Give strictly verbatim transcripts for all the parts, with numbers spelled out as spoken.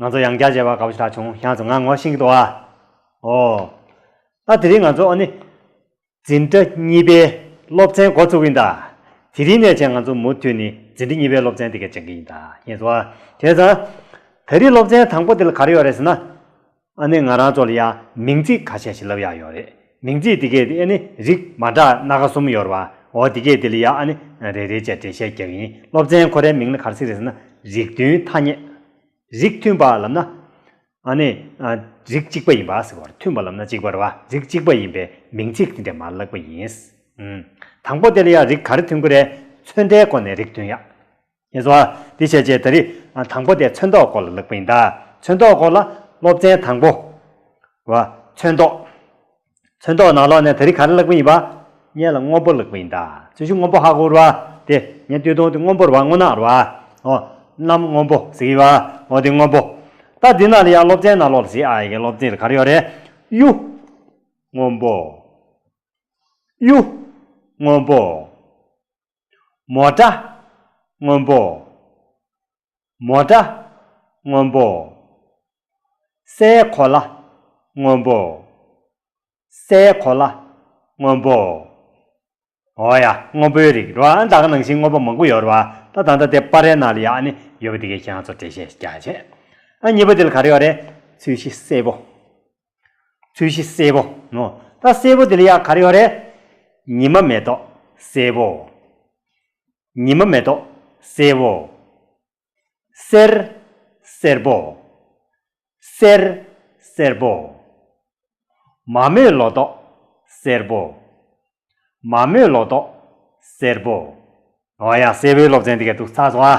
ང་ཚོ་ཡང་བསྐྱར་མཇལ་བ་དགའ་པོ་ཞེ་དྲག་བྱུང་། ཁྱེད་ཚོ་ང་ངོ་ཤེས་ཀྱི་འདུག་ཨ། ཨོ། ད་དེ་རིང་ང་ཚོ་ཨ་ནི། འཛིན་གྲྭ་གཉིས་པའི་སློབ་ཚན་འགོ་བཙུགས་ཡིན་ད། དེ་རིང་ནས་བྱས་ང་ཚོ་མུ་མཐུད་ནས་འཛིན་གྲྭ་གཉིས་པའི་སློབ་ཚན་དེ་ག་སྦྱང་གི་ཡིན་ད། ཡིན་སོང་ཨ། བྱས་ཙང་། ད་རེས་སློབ་ཚན་དང་པོ་དེ་ལ་ག་རེ་ཡོད་རེད་ཟེར་ན། ཨ་ནི་ང་རང་ཚོ་ལ་ཡང་མིང་ཚིག་ཁ་ཤས་ཤིག་ལབ་ཡག་ཡོད་རེད། མིང་ཚིག་དེ་གས་དེ་ཨ་ནི་རིགས་མ་འདྲ་སྣ་ཁ་གསུམ་ཡོད་རེད་བ། འོ་དེ་གས་དེ་ལ་ཡང་ཨ་ནི་རེ་རེ་བྱས་འགྲེལ་བཤད་རྒྱག་གི་ཡིན། སློབ་ཚན་ཁོ་རའི་མིང་ལ་ག་རེ་ཟེར་རེད་ཟེར་ན། རིགས་མཐུན་ཐ་སྙད། རིགས་མཐུན་པ་ལབ་ན། ཨ་ནི། ཨ། རིགས་གཅིག་པ་ཡིན་པ་ཟེར་བ་རེད། མཐུན་པ་ལབ་ན་གཅིག་པ་རེད་བ། རིགས་གཅིག་པ་ཡིན་པའི་མིང་ཚིག་དེ་འདྲ་མར་བཀླག་པ་ཡིན། ཨུམ། དང་པོ་དེ་ལ་ཡང་རིགས་ག་རེ་མཐུན་གྱི་རེད། ཚོན་མདོག་སྐོར་ནས་རིགས་མཐུན་ཡག་ཡིན་སོང་ཨ། དེ་བྱས་རྗེས་ད་རེས། ཨ། དང་པོ་དེ་ཚོན་མདོག་སྐོར་ལ་བཀླག་པ་ཡིན་ད། ཚོན་མདོག་སྐོར་ལ་སློབ་ཚན་དང་པོ། བ། ཚོན་མདོག་ཚོན་མདོག་ནང་ལོགས་ནས་ད་རེས་ག་རེ་བཀླག་པ་ཡིན་པ། སྔོན་ལ་སྔོན་པོ་བཀླག་པ་ཡིན་ད། ཚོན་གཞི་སྔོན་པོ་ཧ་གོ་རེད་བ། དེ་སྔོན་སྟོད་ཐུང་དེ་སྔོན་པོ་རེད་བ། སྔོ་ནག་རེད་བ། ཨོ། གནམ་སྔོན་པོ་ཟེར་གྱི་ཡོད་བ། ཨོ་དེ་སྔོན་པོ། ད་འདི་ནང་ལ་ཡང་སློབ་ཚན་ནང་ལོགས་ལ་གཟིགས་ཨ། ཡི་གེ་སློབ་ཚན་ལ་ག་རེ་ཡོད་རེད། གཡུ། སྔོན་པོ། གཡུ། སྔོན་པོ། མོ་ཊ། སྔོན་པོ། མོ་ཊ། སྔོན་པོ། སའི་གོ་ལ། སྔོན་པོ། སའི་གོ་ལ། སྔོན་པོ། འོ་ཡ། སྔོན་པོའི་རིགས་རེད་བ། ད་ག་ནང་བཞིན་སྔོན་པོ་མང་པོ་ཡོད་རེད་བ། ད་ད་ལྟ་དེ་པར་རིས་ནང་ལ་ཡ་ཨ་ནི་ཡོད་པ་དེ་གས་ཁྱེད་རང་ཚོ་འགྲེལ་བཤད་རྒྱག་བྱས། ཨ། གཉིས་པ་དེ་ལ་ག་རེ་ཡོད་རེད། ཚོས་གཞི་སེར་པོ། ཚོས་གཞི་སེར་པོ་ནོ། ད་སེར་པོ་དེ་ལ་ཡ་ག་རེ་ཡོད་རེད། ཉི་མ་མེ་ཏོག་སེར་པོ། ཉི་མ་མེ་ཏོག་སེར་པོ། སེར། སེར་པོ། སེར། སེར་པོ། མ་རྨོས་ལོ་ཏོག་སེར་པོ། མ་རྨོས་ལོ་ཏོག་སེར་པོ། འོ་ཡ། སེར་པོའི་སློབ་ཚན་འདི་ག་འདུག་ཚར་སོང་ཨ།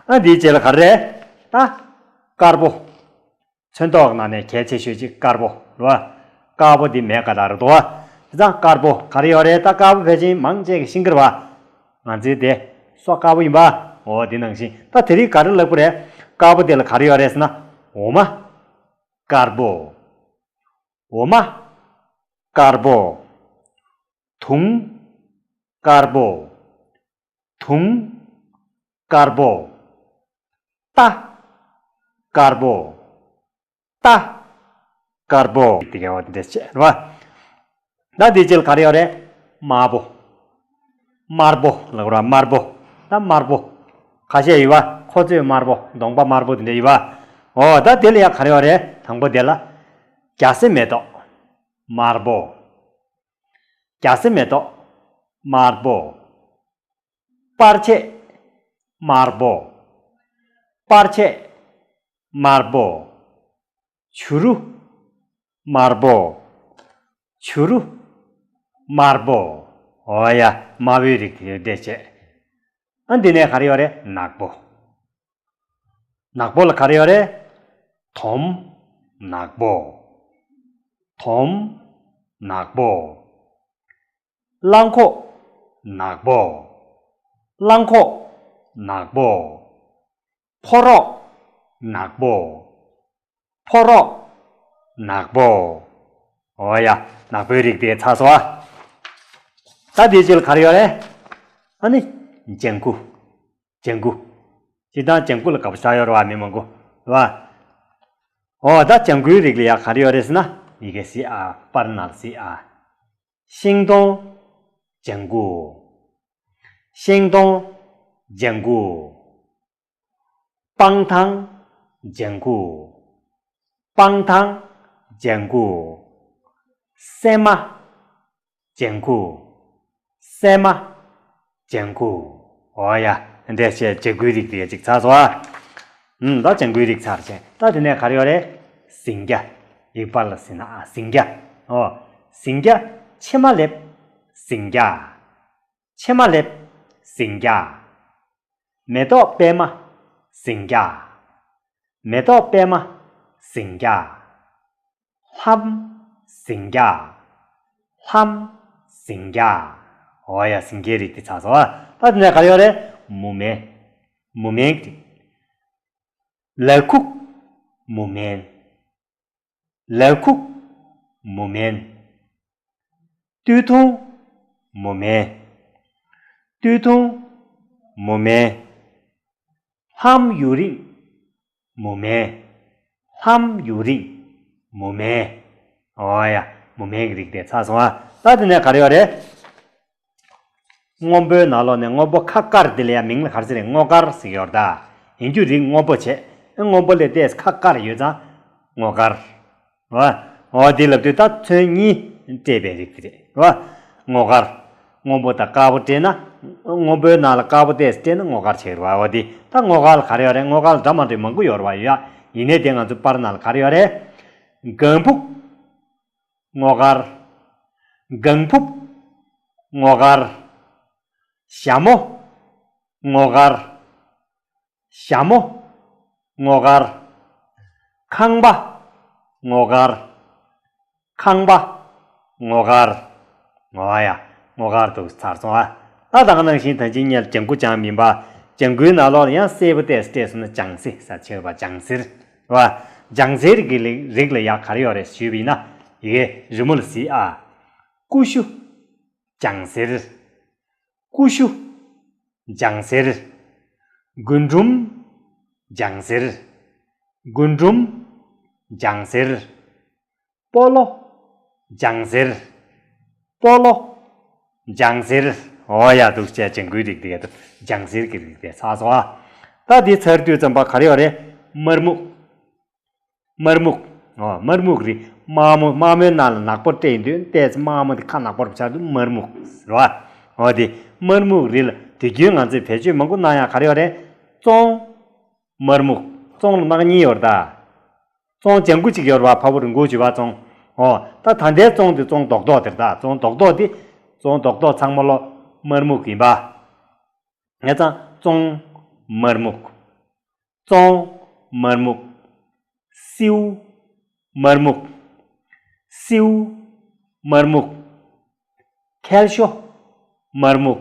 ཨ་འདིའི་རྗེས་ལ་ག་རེ་རེད། ད། དཀར་པོ། ཚོན་མདོག་ནང་ནས་གལ་ཆེ་ཤོས་ཅིག་དཀར་པོ་རེད་བ། དཀར་པོ་འདི་མེད་ག་ད་རེད་དོ། དེ་ཙང་དཀར་པོ་ག་རེ་ཡོད་རེད། ད་དཀར་པོ་ཕལ་ཆེར་མང་ཆེ་གིས་ཤེས་ཀྱི་རེད་བ། ང་ཚོའི་དེ་སོ་དཀར་པོ་ཡིན་པ། འོ་དེ་ནང་བཞིན་ད་དེ་རིང་ག་རེ་ལབ་དགོས་རེད། དཀར་པོ་དེ་ལ་ག་རེ་ཡོད་རེད་ཟེར་ན། འོ་མ། དཀར་པོ། འོ་མ། དཀར་པོ། དུང་། དཀར་པོ། དུང་། དཀར་པོ། རྟ། དཀར་པོ། རྟ། དཀར་པོ། དེ་ག་བ་དེ་འདྲ་བྱས་རེད་བ། ད་དེའི་རྗེས་ལ་ག་རེ་ཡོད་རེད། དམར་པོ། དམར་པོ་ལབ་ར། དམར་པོ། ད་དམར་པོ། ཁ་ཤས་ཡོད་བ། ཁོ་ཚོས་དམར་པོ། གདོང་པ་དམར་པོ་དེ་འདྲ་ཡོད་བ། འོ་ད་དེ་ལ་ཡ་ག་རེ་ཡོད་རེད། དང་པོ་དེ་ལ། རྒྱ་སེ་མེ་ཏོག་དམར་པོ། རྒྱ་སེ་མེ་ཏོག་དམར་པོ། པར་ཆས་དམར་པོ། པར་ཆས་དམར་པོ། བྱུ་རུ་དམར་པོ། བྱུ་རུ་དམར་པོ། འོ་ཡ། དམར་པོའི་རིགས་དེ་འདྲ་བྱས། ཨ་འདི་ནས་ག་རེ་ཡོད་རེད། ནག་པོ། ནག་པོ་ལ་ག་རེ་ཡོད་རེད། དོམ་ནག་པོ། དོམ་ནག་པོ། གླང་གོག་ནག་པོ། གླང་གོག་ནག་པོ། ཕོ་རོག་ནག་པོ། ཕོ་རོག་ནག་པོ། འོ་ཡ། ནག་པོའི་རིགས་དེ་ཚར་སོང་ཨ། ད་དེའི་རྗེས་ལ་ག་རེ་ཡོད་རེད། ཨ་ནི། ལྗང་གུ། ལྗང་གུ། སྤྱིར་བཏང་ལྗང་གུ་ལ་དགའ་པོ་ཞེ་དྲག་ཡོད་རེད་བ། མི་མང་པོ་རེད་བ། འོ་ད་ལྗང་གུའི་རིགས་ལ་ཡ་ག་རེ་ཡོད་རེད་ཟེར་ན། ཡི་གེ་གཟིགས་ཨ། པར་ནང་གཟིགས་ཨ། ཤིང་སྡོང་། ལྗང་གུ། ཤིང་སྡོང་། ལྗང་གུ། སྤང་ཐང་། ལྗང་གུ། སྤང་ཐང་། ལྗང་གུ། སྲན་མ། ལྗང་གུ། སྲན་མ། ལྗང་གུ། འོ་ཡ། འདི་འདྲ་བྱས་ལྗང་གུའི་རིགས་དེ་གཅིག་ཚར་སོང་ཨ། ཨུམ། ད་ལྗང་གུའི་རིགས་ཚར་བྱས། ད་དེ་ནས་ག་རེ་ཡོད་རེད། ཟིང་སྐྱ། ཡིག་པར་ལ་གཟིགས་ན་ཨ། ཟིང་སྐྱ། འོ། ཟིང་སྐྱ། ཕྱེ་མ་ལེབ། ཟིང་སྐྱ། ཕྱེ་མ་ལེབ། ཟིང་སྐྱ། མེ་ཏོག་པད་མ། ཟིང་སྐྱ། མེ་ཏོག་པད་མ། ཟིང་སྐྱ། ལྷམ། ཟིང་སྐྱ། ལྷམ། ཟིང་སྐྱ། འོ་ཡ། ཟིང་སྐྱའི་རིགས་དེ་ཚར་སོང་ཨ། ད་དེ་ནས་ག་རེ་ཡོད་རེད། མུ་མེན། མུ་མེན་གྱི་རིགས། ལ་ཁུག་མུ་མེན། ལ་ཁུག་མུ་མེན། སྟོད་ཐུང་མུ་མེན། སྟོད་ཐུང་མུ་མེན། ལྷམ་ཡུ་རིང་མུ་མེན། ལྷམ་ཡུ་རིང་། མུ་མེན། ཨོ་ཡ། མུ་མེན་གྱི་རིགས་དེ་ཚར་སོང་ཨ། ད་དེ་ནས་ག་རེ་ཡོད་རེད། སྔོན་པོའི་ནང་ལོགས་ནས་སྔོན་པོ་ཁ་དཀར་དེ་ལ་ཡང་མིང་ལ་ག་རེ་ཟེར་རེད། སྔོ་དཀར་ཟེར་གྱི་ཡོད་རེད་ད། ཡིན་རྒྱུ་རིགས་སྔོན་པོ་བྱས། སྔོན་པོ་ལས་ཏོག་ཙམ་ཁ་དཀར་ཡོད་ཙང་སྔོ་དཀར། ཨོ། ཨོ་དེ་ལབ་དུས་ད་ཚོན་གཉིས་སྤྲས་པའི་རིགས་དེ་རེད། ཨོ། སྔོ་དཀར། སྔོན་པོ་དང་དཀར་པོ་སྤྲས་ན། སྔོན་པོའི་ནང་ལ་དཀར་པོ་ཏོག་ཙམ་སྤྲས་ན་སྔོ་དཀར་ཆགས་རེད་བ། ཨོ་དེ་ད་སྔོ་དཀར་ལ་ག་རེ་ཡོད་རེད། སྔོ་དཀར་ལ་འདྲ་མི་འདྲ་མང་པོ་ཡོད་རེད་བ། ཡོད་ཡ། ཡིན་ནའི་དེ་ང་ཚོའི་པར་ནང་ལ་ག་རེ་ཡོད་རེད། ལྒང་ཕུབ། སྔོ་དཀར། ལྒང་ཕུབ། སྔོ་དཀར། ཞྭ་མོ། སྔོ་དཀར། ཞྭ་མོ། སྔོ་དཀར། ཁང་པ། སྔོ་དཀར། ཁང་པ། སྔོ་དཀར། ཨོ་ཡ། སྔོ་དཀར་དུ་ཚར་སོང་ཨ། ད་ད་ག་ནང་བཞིན་ད་ཅི་སྔོན་ལ་ལྗང་གུ་ལྗང་མིན་པ། ལྗང་གུའི་ནང་ལོགས་ལ་ཡང་སེར་པོ་ཏོག་ཙམ་སྤྲས་སོང་ན་ལྗང་སེར་ཟེར་ཆེ་བ། ལྗང་སེར། བ། ལྗང་སེར་གྱི་རིགས་ལ་ཡང་ག་རེ་ཡོད་རེད་ཞུས་པ་ཡིན་ན། ཡི་གེ་རི་མོ་ལ་གཟིགས་ཨ། ཀུ་ཤུ། ལྗང་སེར། ཀུ་ཤུ། ལྗང་སེར། རྒུན་འབྲུམ། ལྗང་སེར། རྒུན་འབྲུམ། ལྗང་སེར། སྤོ་ལོ། ལྗང་སེར། སྤོ་ལོ། ལྗང་སེར། ཨོ་ཡ། འདུག་བྱས་ལྗང་གུའི་རིགས་དེ་ག་ལྗང་སེར་གྱི་རིགས་དེ་ཚར་སོང་ཨ། ད་དེ་ཚར་དུས་ཙམ་པ་ག་རེ་ཡོད་རེད། དམར་སྨུག། དམར་སྨུག། ཨོ། དམར་སྨུག་རིགས། དམར་མོ། དམར་མོའི་ནང་ལ་ནག་པོ་སྤྲས་ཡོང་དུས་ཏོག་ཙམ་དམར་མོ་དེ་ཁ་ནག་པོ་རུ་ཆགས་དུས་དམར་སྨུག་རེད་བ། ཨོ་དེ་དམར་སྨུག་རིགས་ལ་དུས་རྒྱུན་ང་ཚོས་བེད་སྤྱོད་མང་པོ་གནང་ཡག་ག་རེ་ཡོད་རེད། བཙོང་། དམར་སྨུག། བཙོང་ལ་རྣམ་གཉིས་ཡོད་རེད་ད། བཙོང་ལྗང་གུ་གཅིག་ཡོད་རེད་བ། ཕ་བུ་རིང་པོ་བྱས་པ་བཙོང་། ཨོ། ད་ད་ལྟའི་བཙོང་དེ་བཙོང་རྡོག་རྡོག་དེ་རེད་ད། བཙོང་རྡོག་རྡོག་དེ། བཙོང་རྡོག་རྡོག་ཚང་མ་ལོ་དམར་སྨུག་ཡིན་པ། ངས་ཙང་བཙོང་དམར་སྨུག། བཙོང་དམར་སྨུག། སེའུ་དམར་སྨུག། སེའུ་དམར་སྨུག། ཁལ་ཤོ་དམར་སྨུག།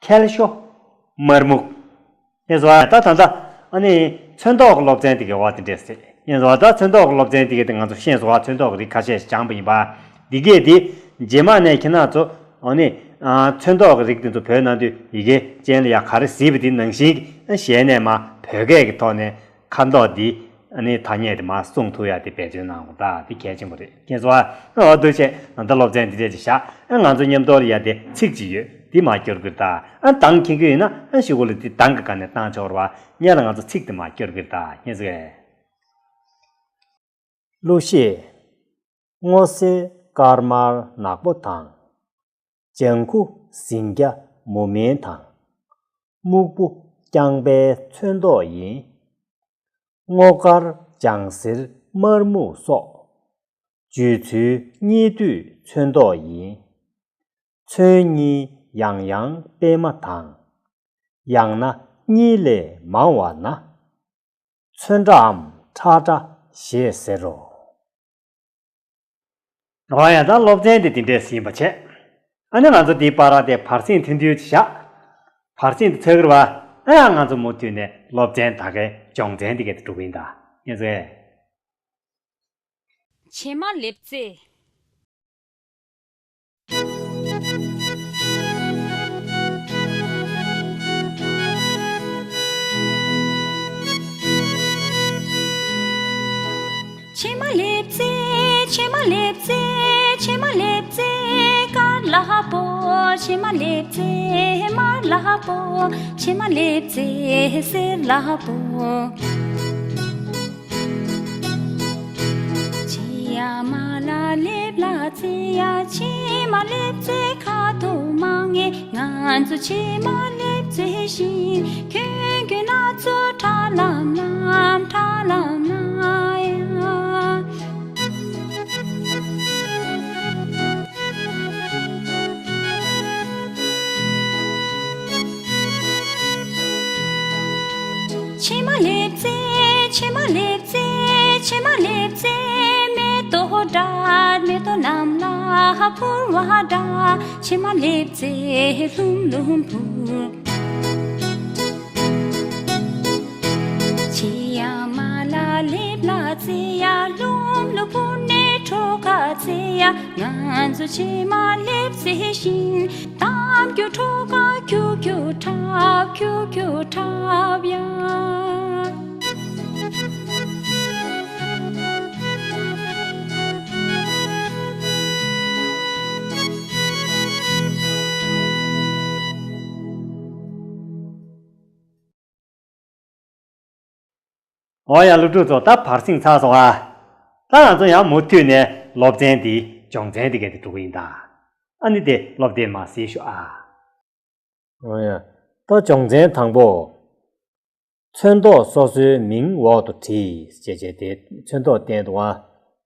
ཁལ་ཤོ་དམར་སྨུག། ཡིན་སོང་ད། ད་ད་ཨ་ནི་ཚོན་མདོག་གི་སློབ་ཚན་དེ་གའི་བ་དེ་འདྲས་ཟེར། ཡིན་སོང་ད། ཚོན་མདོག་གི་སློབ་ཚན་དེ་གའི་དེ་ང་ཚོ་ཤེས་སོང་བ། ཚོན་མདོག་གི་རིགས་ཁ་ཤས་ཤིག་སྦྱངས་པ་ཡིན་པ། འདི་གས་དེ་རྗེས་མ་ནས་ཁྱེད་རང་ཚོ་ཨ་ནི་ཚོན་མདོག་གི་རིགས་དེ་ཚོ་བོད་ནང་དུ་ཡི་གེ་ཅན་ལ་ཡ་ག་རེ་གཟིགས་པ་དེ་ནང་བཞིན་གཞས་ནས་མ་བོད་སྐད་ཀྱི་ཐོག་ནས་ཁ་མདོག་འདི་ཨ་ནི་ཐ་སྙད་དེ་མ་གསུང་ཐུབ་ཡ་དེ་འབད་བརྩོན་གནང་དགོས་ད། དེ་གལ་ཆེན་པོ་རེད། ཁྱེད་ཚོ་ཨ་འོ་འདུག་བྱས་ད་ལྟ་སློབ་ཚན་འདི་འདྲས་ཅིག་བཞག་ཨ་ང་ཚོ་མཉམ་དུ་ལ་ཡ་དེ་ཚིག་ཅིག་ཡོད། འདི་མ་སྐྱོར་གི་རེད་ད། ཨ་དང་མཁྱེན་གི་ཡོད་ན་ཨ་གཞུག་གུ་ལ་འདི་གདངས་ཀྱི་སྒང་ནས་བཏང་ཆོག་རེད་བ། སྔོན་ལ་ང་ཚོ་ཚིག་དེ་མ་སྐྱོར་གི་རེད་ད། ཁྱེད་ཚོས། གླུ་གཞས། སྔོ་སེར་དཀར་དམར་ནག་པོ་དང་། ལྗང་ཁུ་ཟིང་སྐྱ་མུ་མེན་དང་། སྨུག་པོ་རྐྱང་པའི་ཚོན་མདོག་ཡིན། སྔོ་དཀར་ལྗང་སེར་དམར་སྨུག་སོགས། བརྗོད་ཚུལ་གཉིས་འདུས་ཚོན་མདོག་ཡིན། ཚོན་གཉིས་ཡང་ཡང་སྤེལ་མ་དང་། ཡང་ན་གཉིས་ལས་མང་བ་ན། ཚོན་ཁྲའམ་ཁྲ་ཁྲ་ཞེས་ཟེར་རོ། འོ་ཡ། ད་སློབ་ཚན་དེ་དེ་འདྲས་ཟིན་པ་བྱས། ཨ་ནི་ང་ཚོ་དེའི་བར་དེ་བར་གསེང་ཐུང་ཐུང་ཅིག་བཞག་བར་གསེང་དེ་ཚར་གི་རེད་བ། ཨ་ཡ། ང་ཚོ་མུ་མཐུད་ནས་སློབ་ཚན་ད་གའི་སྦྱོང་ཚན་དེ་གའི་དེ་འགྲོ་གི་ཡིན་ད། ཡིན་ཟེར། བྱེ་མ་ལེབ་རྩེ། བྱེ་མ་ལེབ་རྩེ། བྱེ་མ་ལེབ་རྩེ། བྱེ་མ་ལེབ་རྩེ། དཀར་ལ་སྤོ། བྱེ་མ་ལེབ་རྩེ། དམར་ལ་སྤོ། བྱེ་མ་ལེབ་རྩེ། སེར་ལ་སྤོ། བྱེ་ཡ་མ་ལ་ལེབ་ལ་རྩེ་ཡ། བྱེ་མ་ལེབ་རྩེ་ཁ་དོག་མང་ངེ། ང་ཚོ་བྱེ་མ་ལེབ་རྩེ་བཞིན། ཁྱོད་ཁྱོད་ན་ཚོ་ཁྲ་ལམ་ལམ་ཁྲ་ལམ་ལམ་ཡ། བྱེ་མ་ལེབ་རྩེ། བྱེ་མ་ལེབ་རྩེ། བྱེ་མ་ལེབ་རྩེ། མེ་ཏོག་འདྲ་མེ་ཏོག་ལམ་ལ་འཕུར་བ་འདྲ། བྱེ་མ་ལེབ་རྩེ་ལྷུམ་ལྷུམ་འཕུར། བྱེ་ཡ་མ་ལ་ལེབ་ལ་རྩེ་ཡ། ལྷུམ་ལྷུམ་འཕུར་ནས་ཁྲོ་ཁ་རྩེ་ཡ། ང་ཚོ་བྱེ་མ་ལེབ་རྩེ་བཞིན། གཏམ་རྒྱུད་ཁྲོ་ཁ་ཁྱུག་ཁྱུག་འཁྲབ། ཁྱུག་ཁྱུག་འཁྲབ་ཡ། འོ་ཡ། སློབ་ཕྲུག་ཚོ་ད་བར་གསེང་ཚར་སོང་ཨ། ད་ང་ཚོ་ཡང་མུ་མཐུད་ནས་སློབ་ཚན་འདི་སྦྱོང་ཚན་འདི་ག་དེ་འགྲོ་གི་ཡིན་ད། ཨ་ནི་དེ་སློབ་དེབ་མར་གཟིགས་ཤོག་ཨ། འོ་ཡ། ད་སྦྱོང་ཚན་དང་པོ། ཚོན་མདོག་སོ་སོའི་མིང་འོག་ཏུ་བྲིས་ཞེས་བྱས་ཏེ་ཚོན་མདོག་བསྟན་འདུག་ཨ།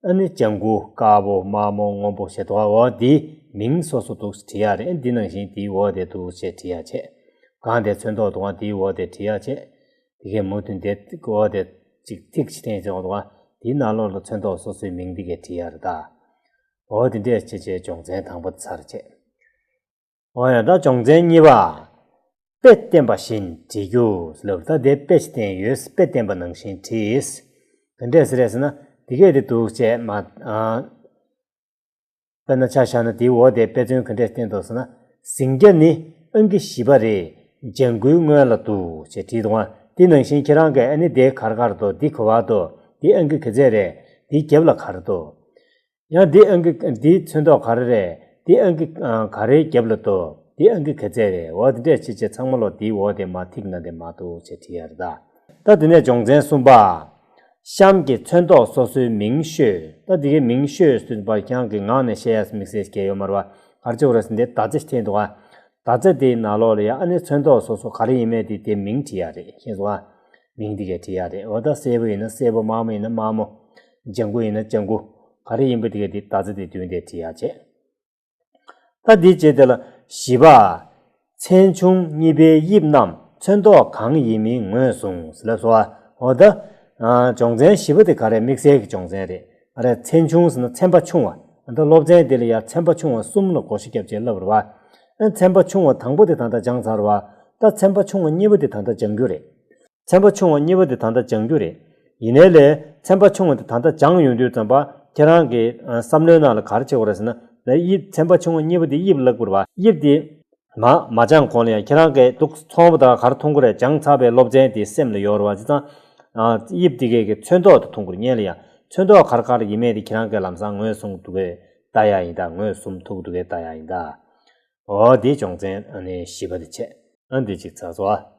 ཨ་ནི་ལྗང་གུ། དཀར་པོ། དམར་མོ། སྔོན་པོ་ཞེས་འདུག་ཨ། འོ་འདི་མིང་སོ་སོ་འདུག་བྲིས་ཡ་རེད། འདི་ནང་བཞིན་འདིའི་འོག་དེ་འདུག་ཅེས་བྲིས་ཡ་བྱས། གང་དེ་ཚོན་མདོག་འདུག་ཨ། འདིའི་འོག་དེ་བྲིས་ཡ་བྱས། དེ་གའི་མུ་མཐུད་དེ་འོག་དེ་གཅིག་ཐིག་ཅིག་འཐེན་བྱས་འདུག་ཨ། དེའི་ནང་ལོགས་ལ་ཚོན་མདོག་སོ་སོའི་མིང་འདི་གའི་བྲིས་ཡ་རེད་ད། འོ་དེ་འདྲས་བྱས་བྱས་སྦྱོང་ཚན་དང་པོ་དེ་ཚར་བྱས། འོ་ཡ། ད་སྦྱོང་ཚན་གཉིས་པ། དཔེ་བསྟན་པ་བཞིན་བྲིས་རྒྱུ་ལབ། ད་དེ་དཔེ་ཞིག་བསྟན་ཡོད། དཔེ་བསྟན་པ་ནང་བཞིན་བྲིས། ག་འདྲས་ཟེར་རེད་ཟེར་ན། དེ་གས་དེ་འདུག་བྱས་མ། ཨ། དཔེར་ན་ཆ་བཞག་ན་དེའི་འོག་དེ་དཔེ་མཚོན་ག་འདྲས་བསྟན་འདུག་ཟེར་ན། ཟིང་སྐྱ་ནི་ཨང་ཀི་བཞི་པ་རེད། ལྗང་གུའི་སྔོན་ལ་འདུག་ཅེས་བྲིས་འདུག་ཨ། དེ་ནང་བཞིན་ཁྱེད་རང་གིས་ཨ་ནི་དེ་ག་རེ་ག་རེ་འདུག་འདི་ག་པར་འདུག་འདི་ཨང་ཀི་ག་ཚད་རེད། འདིའི་རྒྱབ་ལ་ག་རེ་འདུག་ཡང་འདི་ཨང་ཀི། འདིའི་ཚོན་མདོག་ག་རེ་རེད། འདི་ཨང་ཀི་ག་རེའི་རྒྱབ་ལ་འདུག་འདི་ཨང་ཀི་ག་ཚད་རེད། འོ་དེ་འདྲས་བྱས་བྱས་ཚང་མ་ལོ་དེའི་འོག་དེ་མ་ཐིག་ན་དེ་མ་འདུག་ཅེས་བྲིས་ཡ་རེད་ད། ད་དེ་ནས་སྦྱོང་ཚན་གསུམ་པ། གཤམ་གྱི་ཚོན་མདོག་སོ་སོའི་མིང་ཤོད། ད་འདི་གའི་མིང་ཤོད་ཟེར་བ་ཁྱེད་རང་གི་ངག་ནས་བཤད་ཡ་དམིགས་བསལ་གྱི་ཡོད་མ་རེད་བ། ག་རེ་བྱེད་དགོས་རེད་ཟེར་ན་འདི་མདའ་རྩེ་འཐེན་འདུག་ཨ། མདའ་རྩེ་དེའི་ནང་ལོགས་ལ་ཡ་ཨ་ནི་ཚོན་མདོག་སོ་སོ་ག་རེ་ཡིན་མིན་དེ་དེ་མིང་བྲིས་ཡ་རེད། ཤེས་སོང་ཨ། མིང་འདི་གས་བྲིས་ཡ་རེད། འོ་ད་སེར་པོ་ཡིན་ན་སེར་པོ། དམར་མོ་ཡིན་ན་དམར་མོ། ལྗང་གུ་ཡིན་ན་ལྗང་གུ། ག་རེ་ཡིན་པ་དེ་གས་དེ་མདའ་རྩེ་དེ་མདུན་དེ་བྲིས་ཡ་བྱས། ད་འདིའི་རྗེས་དེ་ལ་བཞི་པ། ཚན་ཆུང་གཉིས་པའི་དབྱིབས་རྣམས་ཚོན་མདོག་གང་ཡིན་མིན་ངོས་བཟུང་ལབ་སོང་ཨ། འོ་ད། ཨ། སྦྱོང་ཚན་བཞི་པ་དེ་ག་རེ། དམིགས་བསལ་གྱི་སྦྱོང་ཚན་རེད། ཨ་རེ། ཚན་ཆུང་ཟེར་ན་ཚན་པ་ཆུང་བ། ཨ། ད་སློབ་ཚན་དེ་ལ་ཡ་ཚན་པ་ཆུང་བ་གསུམ་ལ་བགོ་བཤའ་བརྒྱབ་བྱས་ལབ་རེད་བ། ཨ། ཚན་པ་ཆུང་བ་དང་པོ་དེ་ད་ལྟ་སྦྱངས་ཚར་བ། ད་ཚན་པ་ཆུང་བ་གཉིས་པ་དེ་ད་ལྟ་སྦྱང་རྒྱུ་རེད། ཚན་པ་ཆུང་བ་གཉིས་པ་དེ་ད་ལྟ་སྦྱང་རྒྱུ་རེད། ཡིན་ནའི་ལས་ཚན་པ་ཆུང་བ་དེ་ད་ལྟ་སྦྱངས་ཡོང་དུས་ཙམ་པ་ཁྱེད་རང་གི་ཨ་བསམ་བློའི་ནང་ལ་ག་རེ་བྱེད་དགོས་རེད་ཟེར་ན། ལས་དབྱིབས། ཚན་པ་ཆུང་བ་གཉིས་པ་དེ་དབྱིབས་ལབ་དགོས་རེད་བ། དབྱིབས་དེ་མ་མ་སྦྱངས་གོང་ལ་ཡང་ཁྱེད་རང་གིས་འདུག་མཐོང་བ་དང་ག་རེ་མཐོང་གི་རེད། སྦྱངས་ཚར་བའི་སློབ་ཚན་དེ་སེམས་ལ་ཡོད་རེད་བ། བྱས་ཙང་ཨ་དབྱིབས་དེ་གས་ཀྱི་ཚོན་མདོག་དེ་མཐོང་གི་རེད། སྔོན་ལ་ཡང་ཚོན་མདོག་ག་རེ་ག་རེ་ཡིན་མིན་དེ་ཁྱེད་རང་གིས་ལམ་སང་ངོས་བཟུང་འདུག་གས་ལྟ་ཡ་ཡིན་ད། ངོས་བཟུང་ཐུབ་འདུག་གས་ལྟ་ཡ་ཡིན་ད། འོ་དེ་སྦྱོང་ཚན་ཨ་ནི་བཞི་པ་དེ་བྱས། ཨ་འདི་གཅིག་ཚར་སོང་ཨ།